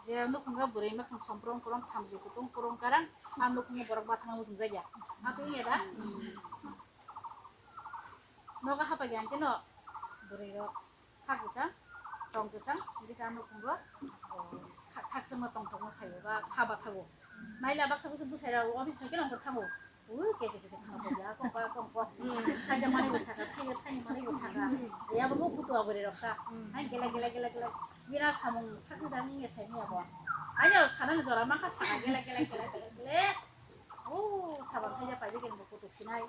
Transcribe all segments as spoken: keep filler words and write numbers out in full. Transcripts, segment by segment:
Je nukhungo bwrwi mukhung somprong prong, thamchi kutung prong karang, a nukhungo borok bathang muchung jakya. Atwi wngya da? Nogo hapaiya hwnkhe no bwrwi rok kha kwchang, tong kwchang, hwnkhe a nukhungo, o, kha-, khakchangma tongthokma phaio ba kha bathago. Naila baksa baksa bwsai rok office phaikhe nongkhor thango. Ui, kese kese khana bo ya, kongkha, kongkha. Khaisa manwi bo saka, khaisa thani manwi bo saka. Ya bo butua bwrwi rok kha. Hai gela, gela, gela, gela. Bina samung sakni jani ya sai ni abo. Hai ya sana ni jora mangkha saka gela, gela, gela, gela, gela. Oh, sabang khaisa paide kene bo kutuk sinai.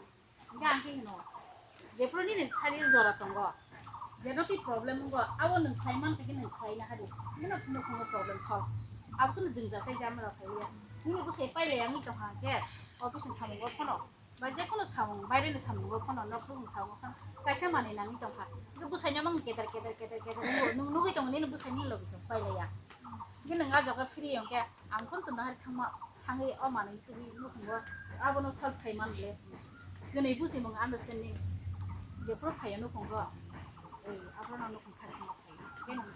Hingke ang khe hino. Jephuru nini sari jora tongo. Jeno twi problem wngo, abo nwng khlai man khe nwng khlai na hadi. Bino nukhungo problem solve. Abo kheno jwngjal tei jama rok khlai ya. Nini bwsai pailai ang tongkha hwnkhe, office ni samungo phano, ba jekono samung, baire ni samungo phano, nok bukung samungo phano, kaisa manwi nangwi tongkha. Hwnkhe bwsai no mang keter, keter, keter, keter, nung-, nung-, nugwi tongo nini bwsai ni logi se pailai ya. Hwnkhe nwng ah jaga free hwnkhe, ang phone tongna hari thangma, thangwi o manwi tubui nukhungo, abono solve khai man ble. Kwnwi bujimung understanding, jephuru phaiya nukhungo, ei, abono nukhung khari thangma phai. Hwnkhe nwng,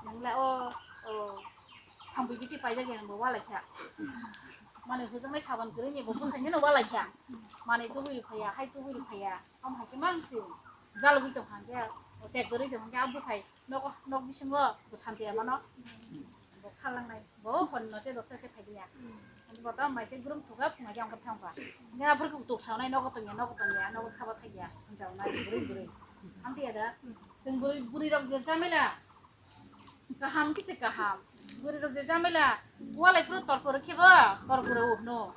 nwng le o, o, Thangwi biti paijak ya, bo walai kha. Mane hujungnai saban kwrwini bo bwsai nino walai kha. Mane tubui rw phaiya, hai tubui rw phaiya. Am hai khe mang si jalogwi tong hang khe, tek kwrwi tong hang khe, a bwsai nok, nok bisingo bo santi ya mano. Bo khalangnai, bo hon no te doksa se phai ya. Bo to mai se grum thuga phunga jang khe thang kha. Nge aphuru khe tuk saunai nogo tong ya, nogo tong ya, nogo khaba thai ya. Jaunai bwrwi bwrwi. Am tiya da. Chwng bwrwi, bwrwi rok je jamela. Kaham khe se kaham. Bwrwi rok je jamela, walai phuru torkor khe bo, torkor o hwno.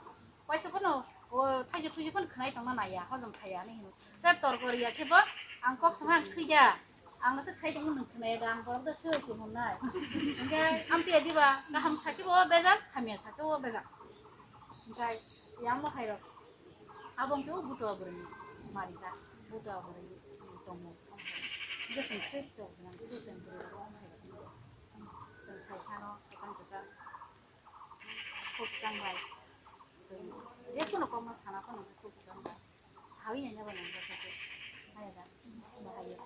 Waisa phano, o thaiji thuiji phano khwnai tongna naiya, hojom khaiya hinwi hino. Tei torkor ya khe bo, ang kok song ang sui da. Ang no se sai tongma nwng khwnai da, ang borok da sui se hwnwi. Hwnkhe amtwi ya diba, kaham sa khe bo bejak, hamya sa khe bo bejak. Hwnkhe yang bo hai rok. Abo hwnkhe o butua bwrwi ni mari kha, butua bwrwi ni tongmung. Hwnkhe chwng face rok gwnang khe chwng bwrwi rok omo hai rok wngkha. Chwng sai sano kwchang kwchang, kok kwchang bai. Chwng je kono kokno sana phano kok kwchang bai. Sawi ya nabo nang khe se. Hai da, bahai ya.